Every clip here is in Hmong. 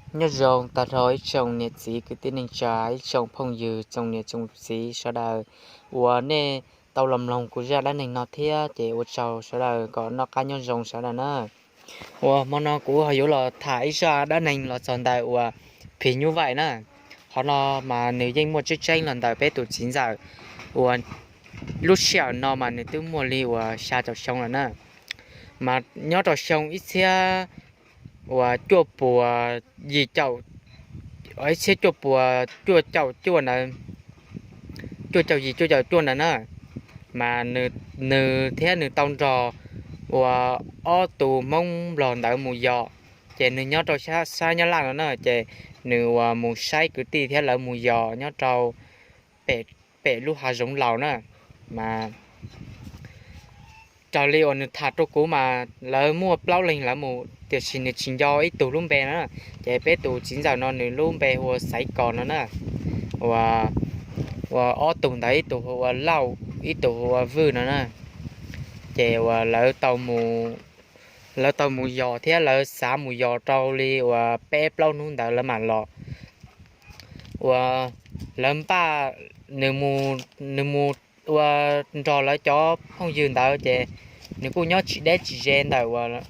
Nyob zoo tag nrho ib tsoom niam txiv kwv tij neej tsa, ib tsoom phooj ywg tsoom niam tsoom txiv sawv daws uas nej tau los mloog kuv zaj dab neeg no thiab ces ua tsaug sawv daws kom noj qab nyob zoo sawv daws na. Uas hmo no kuv ho yuav los tham ib zaj dab neeg los txog ntawm uas phim nyuj vaim na. Qhov no mas nws yeej muaj tseeb tseeb los ntawm peb tus txiv ntxawm uas lub sij hawm no mas nws twb muaj li uas xya caum xyoo lawm na. Mas nyob rau xyoo ib txhiab uas cuaj puas yim caum, ib txhiab cuaj puas cuaj caum cuaj ntawd, cuaj caum yim cuaj caum cuaj ntawd na, mas nws thiab nws tau nrog uas ob tus Hmoob Nplog ntawd mus yos, ces nws nyob rau sab Nyab Laj no na, ces nws uas mus saib kwv tij thiab lawv mus yos nyob rau pem lub hav zoov laus na. Mas raws li uas nws tham rau kuv mas lawv muaj plaub leeg lawv mus, tiam sis nws tsis nco ib tug lub npe na. Ces peb tus txiv ntxawm no nws lub npe hu ua Xaiv Kos no na. Uas ob tug ntawd ib tug hu ua Lauj, ib tug hu ua Vwj no na. Ces uas lawv tau mus yos thiab lawv xav mus yos rau li uas peb plaub hnub ntawd lawv mam los. Uas lawv npaj, nws mus ua nrog lawv cov phooj ywg ntawd ces nws kuj nyob tsis deb tsis ze ntawm uas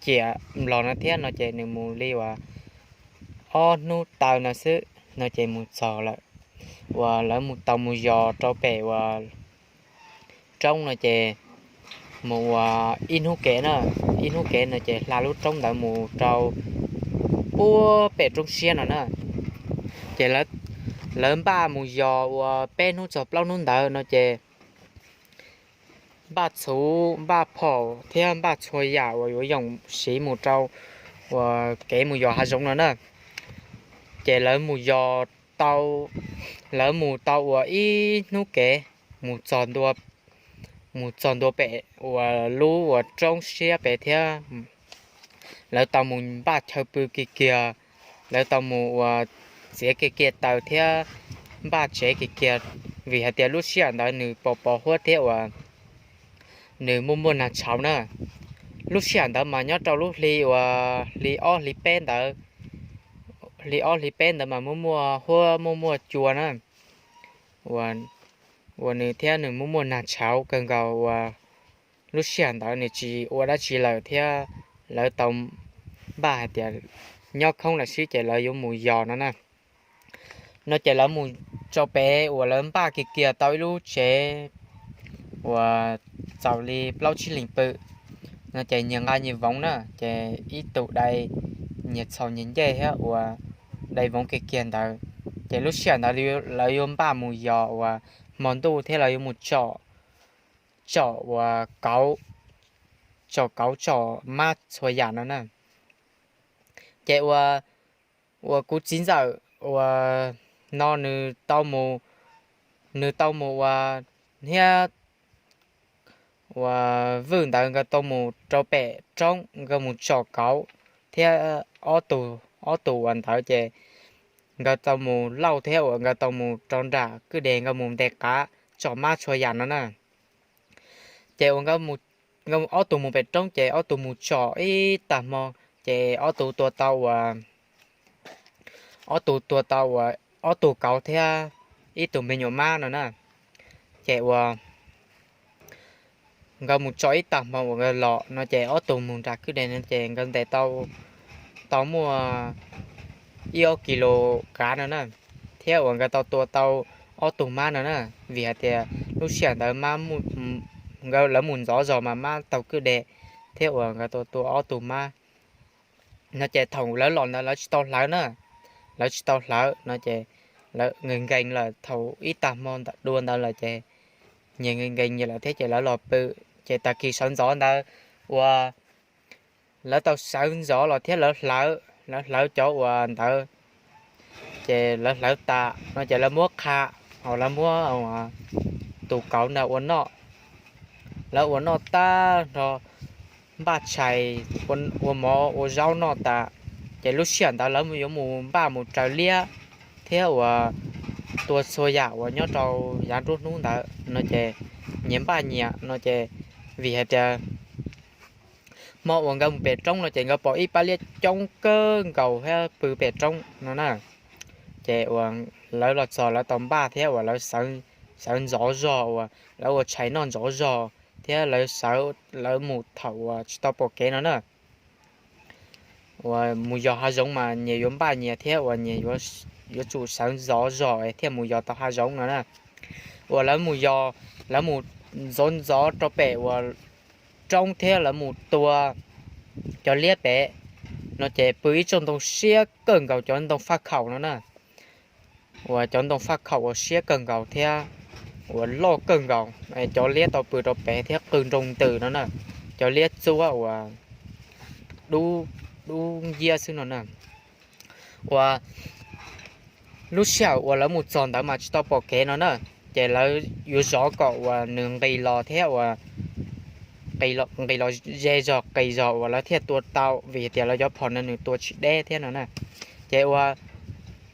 ciam Nplog no thiab no ces nws mus li uas ob hnub taw no xwb no ces mus txog lawm. Uas lawv mus tau mus yos rau pem uas roob no ces mus uas ib hnub kev na, ib hnub kev no ces hla lub roob ntawd mus rau puag pem roob siab no na. Ces lawv npaj mus yos uas peb hnub txog plaub hnub ntawd no ces npaj txhuv npaj phom thiab npaj txhua yam uas yuav yoom siv mus rau uas kev mus yos hav zoov no na. Ces lawv mus yos tau, lawv mus tau uas ib hnub kev mus txog ntua, mus txog ntua pem uas lub uas roob siab pem thiab lawv tau mus npaj chaw pw kiag kiag, lawv tau mus uas txiav kiag kiag taws thiab npaj tsev kiag kiag, vim hais tias lub sij hawm ntawd nws pos pos huab thiab uas nws muaj muaj nag tshauv na. Lub sij hawm ntawd mas nyob rau lub hli uas hli ob hli peb ntawd, hli ob hli peb ntawd mas muaj muaj huab muaj muaj cua na. Uas nws thiab nws muaj muaj nag tshauv kawg nkaus uas lub sij hawm ntawd nws tsis ua dab tsi lawm thiab lawv tau npaj hais tias nyob khoob lawm xwb ces lawv yuav mus yos no na. No ces lawv mus rau pem uas lawv npaj kiag kiag tau ib lub tsev uas txaus li plaub tsib leeg pw. No ces nyias nqa nyias voov na, ces ib tug dai nyias txhaus nyias ncej thiab uas dai voov kiag kiag ntawd. Ces lub sij hawm ntawd lawv yuav npaj mus yos uas hmo ntuj thiab lawv yuav mus tsom, tsom uas kauv, tsom kauv tsom mab txhua yam no na. Ces uas, uas kuv txiv ntxawm uas no nws tau mus, nws tau mus uas, thiab uas Vwj ntawd nkawd tau mus rau pem roob nkawd mus tsom kauv thiab ob tug, ob tug uas ntawd ces nkawd tau mus, Lauj thiab uas nkawd tau mus rau nram kwj deg nkawd mus ntes qav tsom mab txhua yam no na. Ces uas nkawd ob tug mus pem roob ces ob tug mus tsom ib tag hmo ces ob tug tua tau uas, ob tug tua tau uas ob tug kauv thiab ib tug me nyuam mab no na. Ces uas nkawd mus tsom ib tag hmo uas nkawd los no ces ob tug mus nram kwj deg no ces nkawd ntes tau, tau muaj ib ob kis lus qav no na, thiab uas nkawd tau tua tau ob tug mab no na. Vim hais tias lub sij hawm ntawd mab, nkawd lawv mus ntxov zog mas mab taug kwj deg, thiab uas nkawd tau tua ob tug mab no ces thaum lawv los ntawd lawv tsis tau hlawv na, lawv tsis tau hlawv no ces lawv nkees nkees lawm, thaum ib tag hmo ntawm dua ntawd lawm ces nyias nkees nkees nyias lawm thiab ces lawv los pw. Ces tag kis sawv ntxov ntawd uas lawv tau sawv ntxov los thiab lawv hlawv, lawv hlawv cov uas ntawd, ces lawv hlawv tas no ces lawv muab qha, ho lawv muab tus kauv ntawd ua noj. Lawv ua noj tag nrho, npaj tshais, ua mov ua zaub noj tas, ces lub sij hawm ntawd lawv yuav mus npaj mus raws liab thiab uas tua txhua yam uas nyob rau yav nruab hnub ntawd no ces nyias npaj nyias no ces vim hais tias Hmo uas nkawd mus pem roob no ces nkawd pom ib pab liab coob kawg nkaus thiab pw pem roob no na. Ces uas lawv los txog lawv tau npaj thiab uas lawv sawv ntxov zog uas lawv ua tshais noj ntxov zog thiab lawv sawv lawv mus thaum uas tsis tau pom kev no na. Uas mus yos hav zoov mas nyias yuav npaj nyias thiab uas nyias yuav tsum sawv ntxov zog thiaj mus yos tau hav zoov no na. Uas lawv mus yos, lawv mus ntxov ntxov rau pem uas roob thiab lawv mus tua cov liab pem no ces pw ib tsob ntoo siab kawg nkaus, cov ntoo faj khaum no na. Uas cov ntoo faj khaum uas siab kawg nkaus thiab uas loj kawg nkaus, cov liab tau pw rau pem thiab qw nroo ntws no na. Cov liab txuab uas dub nciab xwb no na. Uas lub sij hawm uas lawv mus txog ntawd mas tsis tau pom kev no na, ces lawv yuav zov kom uas nws nqis los thiab uas nqis los ze zog qis zog uas lawv thiaj tua tau, vim tias lawv cov phom no nws tua tsis deb thiab no na. Ces uas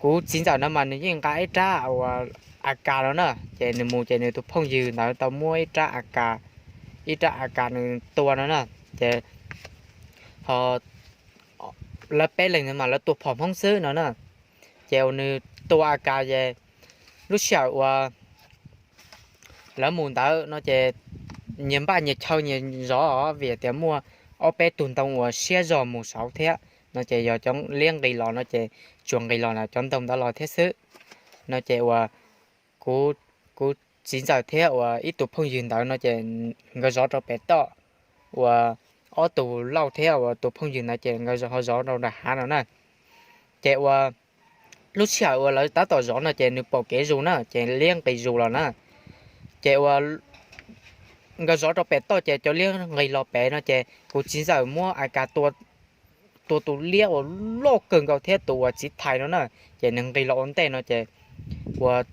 kuv txiv ntxawm no mas nws yeej nqa ib rab uas a kas no na, ces nws mus ces nws tus phooj ywg ntawd tau muab ib rab a kas, ib rab a kas nws tua no na. Ces ho lawv peb leeg ntawd mas lawv tua phom Hmoob xwb no na. Ces uas nws tua a kas ces lub sij hawm uas lawv mus ntawd no ces nyias npaj nyias chaw nyias zov, vim tias muaj ob peb tug ntoo uas siab zog mus saud thiab no ces yog cov liab nqis los no ces tsuas nqis los cov ntoo ntawd los thiab xwb no ces uas kuv, kuv txiv ntxawm thiab uas ib tus phooj ywg ntawd no ces nkawd zov rau pem toj, uas ob tug Lauj thiab uas tus phooj ywg ntawd ces nkawd ho zov rau nram hav no na. Ces uas lub sij hawm uas lawv tab tom zov no ces nws pom kev zus na ces liab nqis zus los na. Ces uas nkawd zov rau pem toj ces cov liab nqis los pem no ces kuv txiv ntxawm muab a kas tua tus liab uas loj kawg nkaus thiab tus uas txiv thais no na, ces nws nqis los ua ntej no ces uas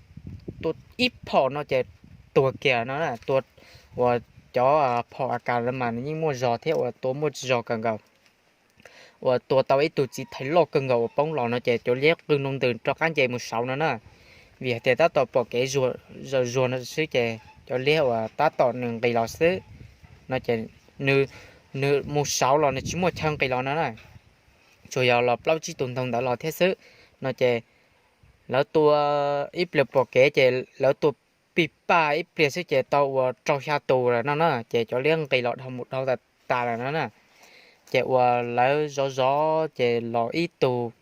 tua ib phom no ces tuag kiag no na. Tua uas cov phom a kas lawm mas nws yeej muaj zog thiab uas tua muaj zog kawg nkaus. Uas tua tau ib tug txiv thais loj kawg nkaus uas poob los no ces cov liab qw nroo ntws rov qab nce mus saud no na. Vim hais tias tab tom pom kev zuag no xwb ces cov liab uas tab tom nws nqis los xwb no ces nws mus saud los nws tsis muaj chaw nqis los no na, tsuas yog los plaub tsib tus ntoo ntawd los thiab xwb no ces lawv tua ib pliag pom kev ces lawv tua pij paj ib pliag xwb ces tau uas rau xya tus lawm no na, ces cov liab nqis los dhau mus dhau tas tas lawm no na. Ces uas lawv zov zov ces los ib tug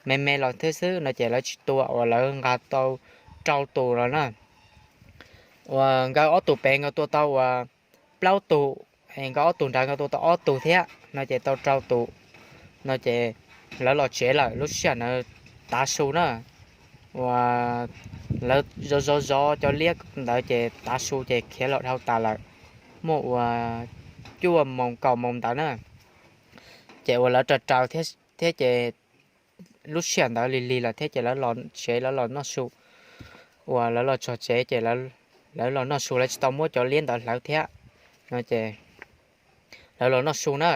me me los thiab xwb no ces lawv tsis tua uas lawv nqa tau rau tus lawm na. Uas nkawd ob tug pem nkawd tua tau uas plaub tug, nkawd ob tug nrad nkawd tua tau ob tug thiab no ces tau rau tus no ces lawv los tsev lawm. Lub sij hawm ntawd tav su na, uas lawv zov zov zov cov liab ntawd ces tav su ces khiav los dhau tas lawm, muaj uas cuaj moos kaum moos ntawd na. Ces uas lawv raws raws thiab ces lub sij hawm ntawd lig lig lawm thiab ces lawv los tsev lawv los noj su. Uas lawv los txog tsev ces lawv los noj su, lawv tsis tau muab cov liab ntawd hlawv thiab no ces lawv los noj su na.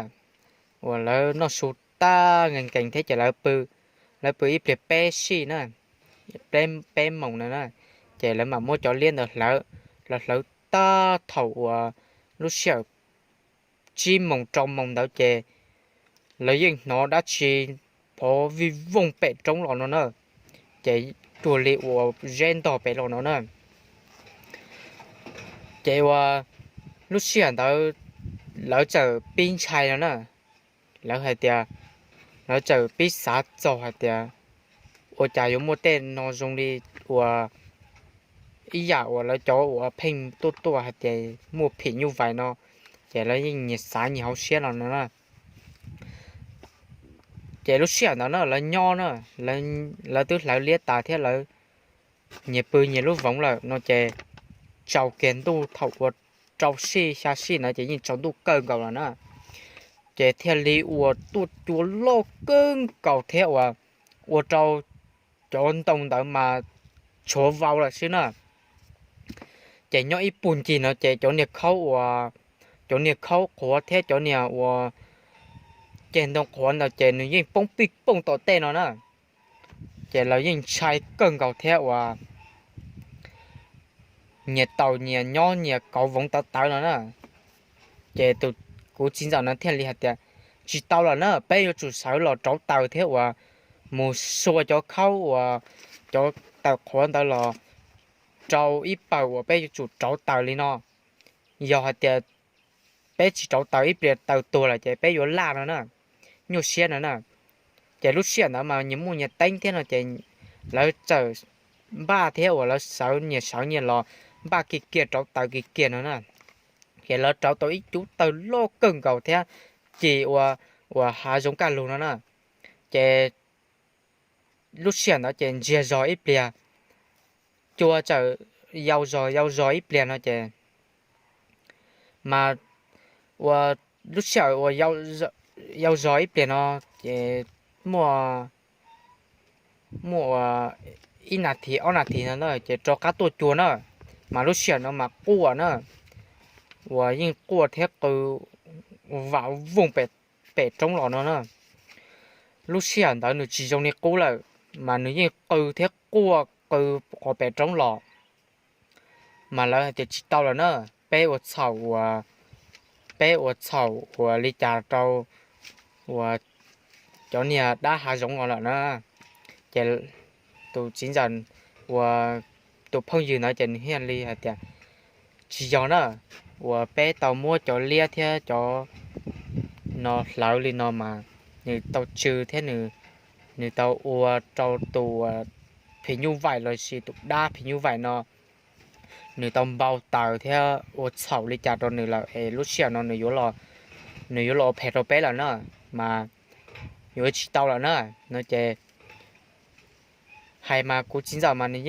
Uas lawv noj su tag nkees nkees thiab ces lawv pw ib pliag peb sij na, peb moos na, ces lawv mam muab cov liab ntawd hlawv. Lawv hlawv tag thaum uas lub sij hawm tsib moos rau moos ntawd ces lawv yeej hnov dab tsi phov vij vooj pem roob los no na, ces cuag li uas zeb ntog pem los no na. Ces uas lub sij hawm ntawd lawv txawm pib ntshai no na, lawv hais tias, lawv txawm pib xav txog hais tias ua cas yuav muaj tej no zoo li uas ib yam uas lawv cov uas pheej tuaj tuaj hais tias muaj phim nyuj vais no, ces lawv yeej nyias xav nyias hauv siab los no na. Ces lub sij hawm ntawd na lawv nyob na, lawv twb hlawv liab tas thiab lawv nyias pw nyias lub voov lawm no ces tsaus kiag ntuj thaum uas rau sij xya sij ntawd ces yeej tsaus ntuj kawg nkaus lawm na. Ces thiaj li uas tuaj cua loj kawg nkaus thiab uas ua rau cov ntoo ntawd mas tshuav vau lawm xwb na. Ces nyob ib puag ncig no ces cov niag khaub uas, cov niag khaub qhuav thiab cov niag uas ceg ntoo qhuav ntawd ces nws yeej poob pij pooj tom tej no na. Ces lawv yeej ntshai kawg nkaus thiab uas nyias taus nyias nyob nyias kauv voov tawv tawv no na. Ces tus, Kuv txiv ntxawm no thiaj li hais tias, tsis tau lawm na, peb yuav tsum sawv los rauv taws thiab uas mus sua cov khaub uas cov taws qhuav ntawd los rau ib pawg uas peb yuav tsum rauv taws li no. Yog hais tias peb tsis rauv taws ib pliag taws tuag lawm ces peb yuav laj no na, nyuaj siab no na. Ces lub sij hawm ntawd mas nyias muaj nyias teeb thiab no ces lawv txawm npaj thiab uas lawv sawv nyias sawv nyias los npaj kiag kiag rauv taws kiag kiag no na. Ces lawv rauv tau ib cub taws loj kawg nkaus thiab ci ua uas hav zoov kaj lug no na. Ces lub sij hawm ntawd ces ntsiag zog ib pliag, cua txawm yau zog yau zog ib pliag no ces, mas ua lub sij hawm uas yau zog ib pliag no ces muaj, muaj ua ib nas this ob nas this no na ces rov qab tuaj cua na. Mas lub sij hawm no mas quaj na, uas yeej quaj thiab qw vam voog pem roob los no na. Lub sij hawm ntawd nws tsis zoo li qub lawm, mas nws yeej qw thiab quaj qw qhov pem roob los. Mas lawv hais tias tsis tau lawm na, peb ua txhaum uas, peb ua txhaum uas li cas rau uas cov niag dab hav zoov no lawm na. Ces tus txiv ntxawm uas tus phooj ywg ntawd ces nws thiaj li hais tias, tsis yog na, uas peb tau muab cov liab thiab cov no hlawv li no mas nws tau tsw thiab nws, nws tau ua rau tus phim nyuj vaim los sis tus dab phim nyuj vaim no nws tau npau taws thiab ua txhaum li cas rau nws lawm es lub sij hawm no nws yuav los, nws yuav los ua phem rau peb lawm na, mas yuav tsis tau lawm na. No ces hais mas kuv txiv ntxawm mas nws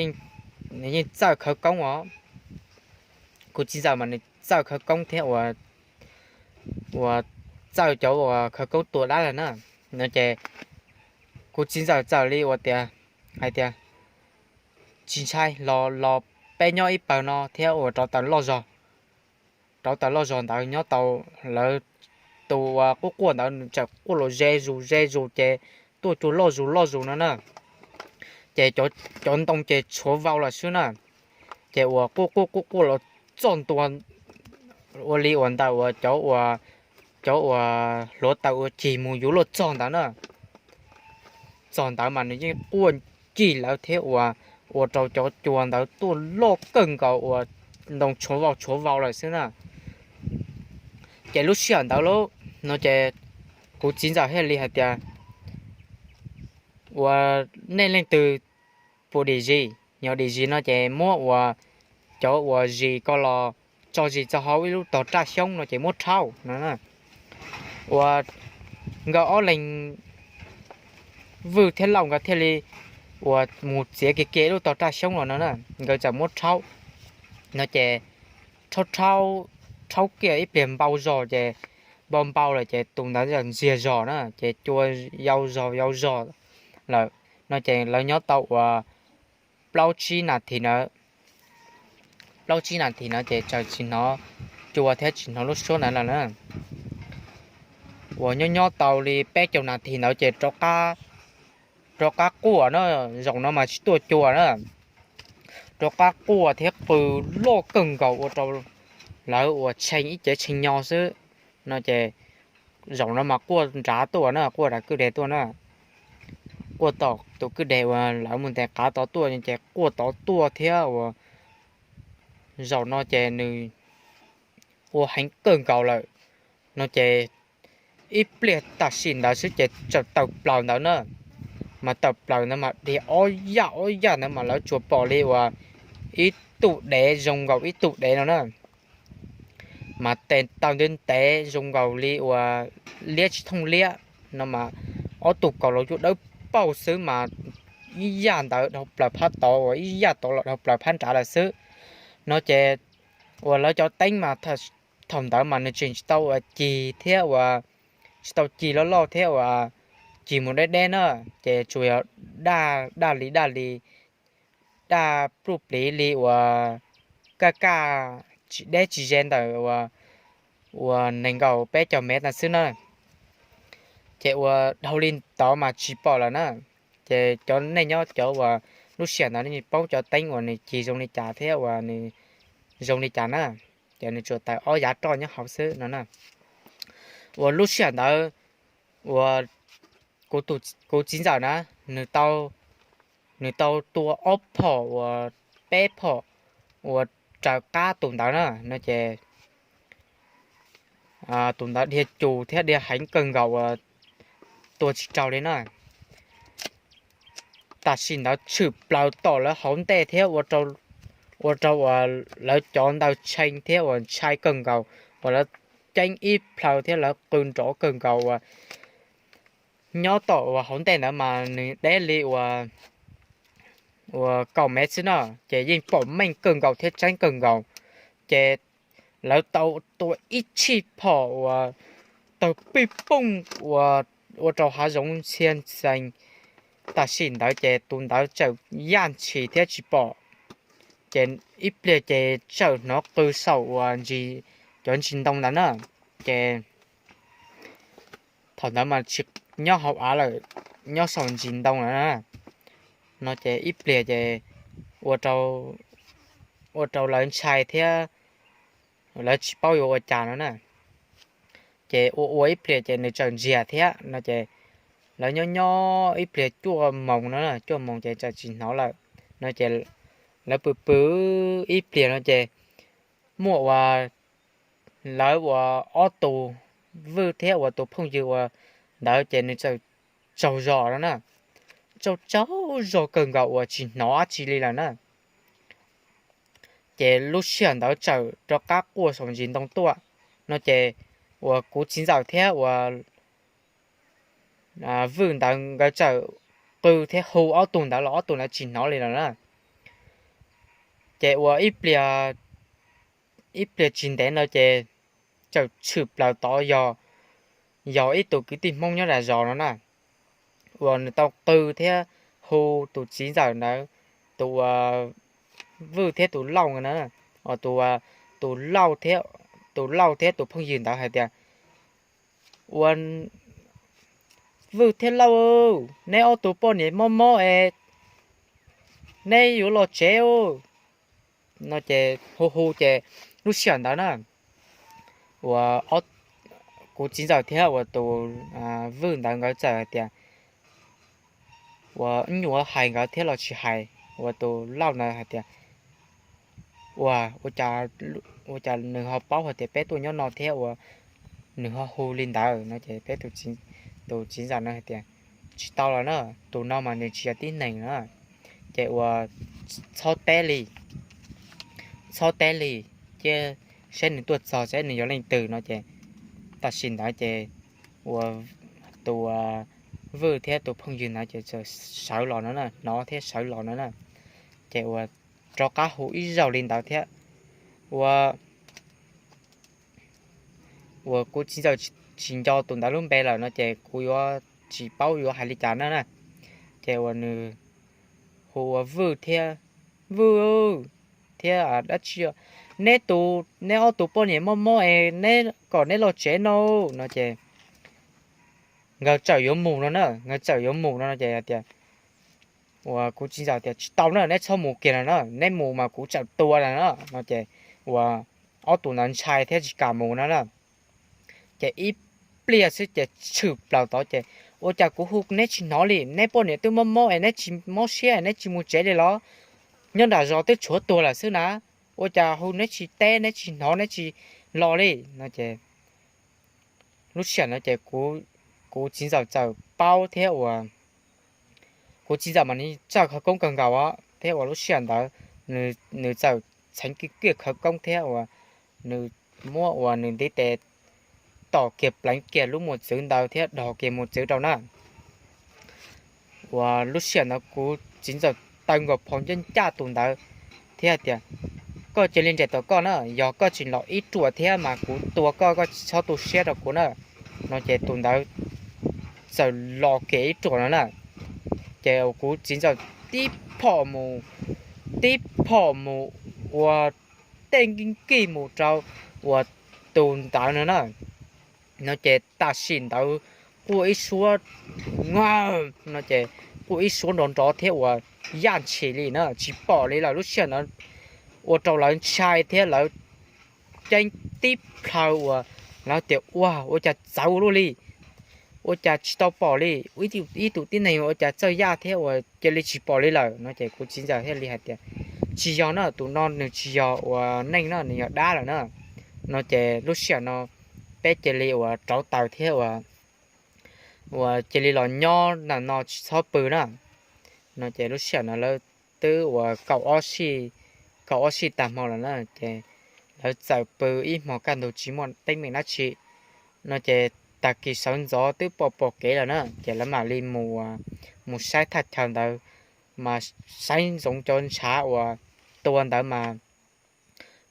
yeej txawj khawv koob os. Kuv txiv ntxawm mas nws txawj khawv koob thiab ua, ua txawj cov uas khawv koob tua dab lawm na. No ces kuv txiv ntxawm txawm li ua tias, hais tias, tsis ntshai, los los peb nyob ib pawg no thiab ua rauv taws loj zog. Rauv taws loj zog ntawd nyob tau, lawv tus uas quaj quaj ntawd nws txawm quaj los ze zus ze zus ces tuaj cua loj zus loj zus no na. Ces cov ntoo ces tshuav vau lawm xwb na. Ces uas quaj quaj quaj quaj los txog ntua ua li uas ntawm uas cov uas, cov uas hluav taws ua cig mus yuav luag txog ntawd na. Txog ntawd mas nws yeej quaj ncig lawv thiab uas ua rau cov cua ntawd tuaj loj kawg nkaus uas ntoo tshuav vau tshuav vau lawm xwb na. Ces lub sij hawm ntawd lauj, no ces kuv txiv ntxawm thiaj li hais tias, uas nej leej twg puas dim zis, yog dim zis no ces muab uas cov uas zis ko los tso zis txog hauv ib lub tog raj xyoob no ces muab rhaub no. Uas nkawd ob leeg Vwj thiab Lauj nkawd thiaj li uas mus txiav kiag kiag ib lub tog raj xyoob los no na, nkawd txawm muab rhaub no ces rhaub rhaub kiag ib pliag npau zog ces npau npau lawm ces tus ntawd ntxiag zog na ces cua yau zog yau zog lawm no ces lawv nyob tau uas plaub tsib nas this ntawd, plaub tsib nas this ntawd ces txawm tsis hnov cua thiab tsis hnov lub suab ntawd lawm na. Uas nyob nyob tau li peb caug nas this ntawd ces rov qab quaj na, zaum no mas tsis tuaj cua na, rov qab quaj thiab qw loj kawg nkaus ua rau lawv uas tshee ib cev tshee nyo xwb no ces zaum no mas quaj nrad tuaj na, quaj nram kwj deg tuaj na, quaj tom tus kwj deg uas lawv mus ntes qav tod tuaj ces quaj tod tuaj thiab uas zaum no ces nws ua heev kawg nkaus lawm no ces ib pliag tam sim ntawd xwb ces txawm tawm plaws ntawd na, mas tawm plaws ntawd mas dhia ob yaj ob yaj ntawd mas lawv tsuas pom li uas ib tug dev zoo nkaus ib tug dev no na, mas tes taw ntev ntev zoo nkaus li uas liab tsis thooj liab no mas ob tug kaus los cuj dawb paug xwb mas ib yaj ntawd dhau plaws phab tod uas ib yaj tod los dhau plaws phab nrad lawm xwb no ces uas lawv cov teeb mas thaum ntawd mas nws tseem tsis tau uas cig thiab uas tsis tau cig loj loj thiab uas cig mus deb deb na, ces tsuas yog daj daj li daj li, daj pluj pliv li uas kaj kaj tsis deb tsis ze ntawm uas nees nkaum peb caug mev ntawd xwb na. Ces uas dhau li ntawd mas tsis pom lawm na. Ces cov nej nyob cov uas lub sij hawm ntawd nej paub cov teeb uas nws cig zoo li cas thiab uas nws zoo li cas na. Ces nws tsuas tawm ob yav roj nyob hauv xwb no na. uas lub sij hawm ntawd uas kuv txiv ntxawm na, nws tau tua ob phom uas peb phom uas raws qab tus ntawd na no ces tus ntawd dhia cus thiab dhia heev kawg nkaus uas tua tsis raug li na. Tam sim ntawd tshwm plaws tom lawv hauv ntej thiab ua rau uas lawv cov ntaw tshee thiab uas ntshai kawg nkaus uas lawv ceeb ib plhaw thiab lawv qw nrov kawg nkaus uas nyob tom uas hauv ntej ntawd mas nws deb li uas uas kaum mev xwb no ces yeej pom meej kawg nkaus thiab tseeb kawg nkaus. Ces lawv tau tua ib tshij phom uas tawg pij pooj ua rau hav zoov ntxhia ntxees. Tam sim ntawd ces tus ntawd txawm yaj ntshis thiab tsis pom, ces ib pliag ces txawm hnov qw saum uas cov ntsis ntoo ntawd na. Ces thaum ntawd mas tsis nyob hauv av lawm, nyob saum ntsis ntoo lawm na no ces ib pliag ces ua ua rau lawv ntshai thiab lawv tsis paub yuav ua cas no na. Ces ua ua ib pliag ces nws txawm ntsiag thiab no ces lawv nyob nyob ib pliag cuaj moos no, cuaj moos ces txawm tsis hnov lawm no ces lawv pw pw ib pliag no ces muaj uas lawv uas ob tus, Vwj thiab uas tus phooj ywg uas ntawd ces nws txawm tsaug zog no na, tsaug tsaug zog kawg nkaus uas tsis hnov dab tsi li lawm na. Ces lub sij hawm ntawd txawm rov qab quaj saum ntsis ntoo tuaj no ces uas kuv txiv ntxawm thiab uas Vwj ntawd nkawd txawm qw thiab hu ob tug ntawd los ob tug ntawd tsis hnov li lawm na. Ces ua ib pliag tsis ntev no ces txawm tshwm plaws tod yog, yog ib tug kwv tij Hmoob nyob dag zos no na, uas nws tau qw thiab hu tus txiv ntxawm ntawd, tus uas Vwj thiab tus Lauj na, tus, tus Lauj thiab tus phooj ywg ntawd hais tias, ua Vwj thiab Lauj, neb ob tug poj niam mob mob es neb yuav los tsev no ces hu hu ces lub sij hawm ntawd na uas kuv txiv ntxawm thiab uas tus Vwj ntawd nkawd txawm hais tias, uas ib nyuag hais nkawd thiab los tsis hais, uas tus Lauj ntawd hais tias, ua, ua cas nws ho paub hais tias peb tuaj nyob no thiab uas nws ho hu li ntawd no ces peb, tus txiv ntxawm no hais tias, tsis tau los na, tus no mas nws tsis yog tib neeg na, ces ua txhob teb li, txhob teb li, cia saib nws tuaj txog saib nws yog leej twg no ces tam sim ntawd ces ua tus Vwj thiab tus phooj ywg ntawd ces txawm sawv los no na, hnov thiab sawv los no na, ces ua rov qab hu ib zaug li ntawd thiab. Ua uas kuv txiv ntxawm tsis nco tus ntawd lub npe lawm no ces kuv yuav tsis paub yuav hais li cas na na. Ces uas nws hu ua Vwj thiab, Vwj thiab dab tsi, neb tus, neb ob tus poj niam mob mob es neb kom neb los tsev no no ces nkawd txawm yuav mus no na, nkawd txawm yuav mus no ces hais tias, uas kuv txiv ntxawm tias tsis tau na, neb txhob mus kiag no na, neb mus mas kuv txawm tua na no no ces uas ob tug ntawd ntshai thiab tsis kam mus no na. Ces ib pliag xwb ces tshwm plaws tod ces, ua cas kuv hu neb tsis hnov li, neb poj niam twb mob mob es neb tsis mob siab es neb tsis mus tsev li los? Nyob nram zos twb tshuav tuag lawm xwb na, ua cas hu neb tsis teb neb tsis hnov neb tsis los li no ces lub sij hawm no ces kuv txiv ntxawm txawm paub thiab uas kuv txiv ntxawm mas nws txawj khawv koob kawg nkaus thiab uas lub sij hawm ntawd nws txawm txheev kiag khawv koob thiab uas nws muab uas nws ntiv tes tom kiag pleev kiag lub mos txwv ntawd thiab dog kiag mos txwv rau na. Uas lub sij hawm ntawd kuv txiv ntxawm taw nkaus phau ncaj ncaj tus ntawd thiab hais tias, koj cia li nres tom koj na, yog koj tsis los ib ruam thiab mas kuv tua koj, koj txhob tu siab rau kuv na no ces tus ntawd txawm los kiag ib ruam no na. Ces kuv txiv ntxawm tib phom mus, tib phom mus ua tej nkij nkij mus rau uas tus ntawd no na. No ces tam sim ntawd quaj ib suab no ces quaj ib suab nrov nrov thiab uas yaj ntshis li na, tsis pom li lawm. Lub sij hawm ntawd ua rau lawv ntshai thiab lawv ceeb tib plhaw uas Lawv tias ua ua cas txawv ua luaj li, ua cas tsis tau pom li, ib tus tib neeg ua cas txawj yaj thiab ua cia li tsis pom li lawm no ces kuv txiv ntxawm thiaj li hais tias tsis yog na, tus no nws tsis yog ua neeg na, nws yog dab lawm na. No ces lub sij hawm no peb cia li ua rauv taws thiab ua cia li los nyob ntawm no tsis txhob pw na. No ces lub sij hawm no lawv twb ua kaum ob sij, kaum ob sij tag hmo lawm na ces lawv txawm pw ib hmo kaj ntug tsis muaj teeb meem dab tsi. No ces tag kis sawv ntxov twb pom pom kev lawm na ces lawv mam li mus, mus saib thaj chaw ntawd mas saib ntsoov cov ntshav uas tua ntawd mas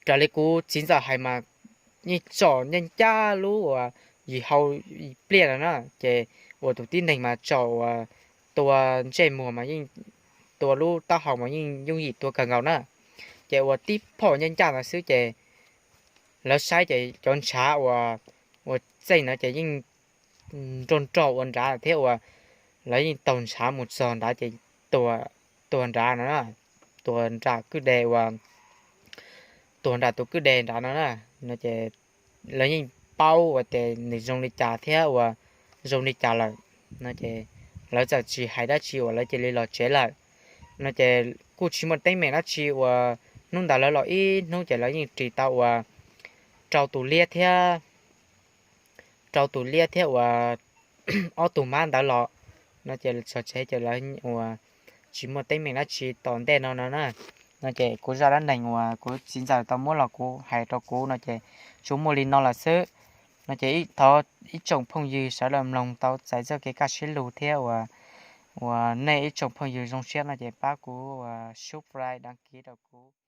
raws li kuv txiv ntxawm hais mas yeej tsom ncaj ncaj lub uas yim hau pliaj lawm na ces ua tus tib neeg mas tsom uas tua ntsej muag mas yeej, tua lub taub hau mas yeej yooj yim tua kawg nkaus na. Ces ua tib phom ncaj ncaj ntawd xwb ces lawv saib ces cov ntshav uas, ua txeej ntawd ces yeej nrog nrog ua nrad thiab ua lawv yeej taug ntshav mus txog nrad ces tuag nrad no, tuag nram kwj deg ua, tuag nram tus kwj deg nrad no na. No ces lawv yeej paub ua tias nws zoo li cas thiab ua zoo li cas lawm no ces lawv txawm tsis hais dab tsi uas lawv cia li los tsev lawm. No ces kuj tsis muaj teeb meem dab tsi uas hnub ntawd lawv los ib hnub ces lawv yeej ris tau ua rau tus liab thiab rau tus liab thiab uas ob tug mab ntawd los no ces txog tsev ces lawv ua tsis muaj teeb meem dab tsi tom ntej no no na. No ces kuv zaj dab neeg uas kuv txiv ntxawm tau muab los kuv hais rau kuv no ces tsuas muaj li no lawm xwb. No ces thov ib tsoom phooj ywg sawv daws mloog tau txais txoj kev kaj siab lug thiab uas, uas nej ib tsoom phooj ywg zoo siab no ces pab kuv ua subscribe, đăng ký rau kuv.